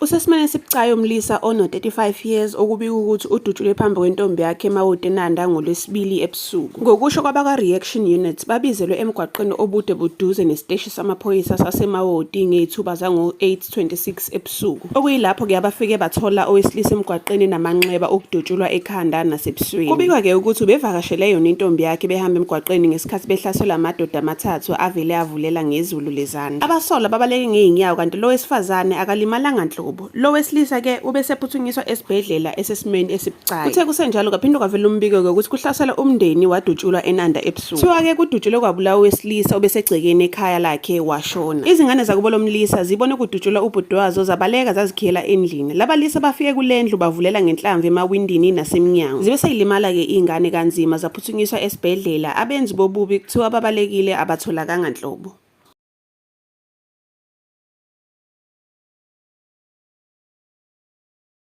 Usesimeni esibucayi umlisa ono-35 years okubikwa ukuthi udutshulwe phambi kwentombi yakhe eMawoti eNanda ngoLwesibili ebusuku. Ngokusho kwabakwa-Reaction Unit, babizelwe emgwaqeni obude buduze nesiteshi samaphoyisa saseMawoti ngezithuba zango-8:26 ebusuku. Okuyilapho-ke abafike bathola owesilisa emgwaqeni enamanxeba okudutshulwa ekhanda nasebusweni. Kubikwa-ke ukuthi ubevakashele yona intombi yakhe behamba emgwaqeni ngesikhathi behlaselwa amadoda amathathu avele avulela ngezulu lezandla. Abasolwa babaleke ngey'nyawo kanti lo wesifazane akalimalanga nhlobo. Lo wesilisa ke ubesephuthunyiswa esibhedlela esesimeni esibucayi. Kuthe kusenjalo kwaphinde kwavela umbiko-ke ukuthi kuhlaselwa umndeni wadutshulwa eNanda ebusuku. Kuthiwa-ke kudutshulwe kwabulawa owesilisa obesegcekeni ekhaya lakhe washona. Izingane zakubo lomlisa zibone kudutshulwa ubhuti wazo zabaleka zazikhiyela endlini. Labalisa bafike kule ndlu bavulela ngenhlamvu emawindini nasemnyango. Zibe seyilimala-ke iy'ngane kanzima zaphuthunyiswa esibhedlela. Abenzi bobubi kuthiwa babalekile abatholakanga nhlobo.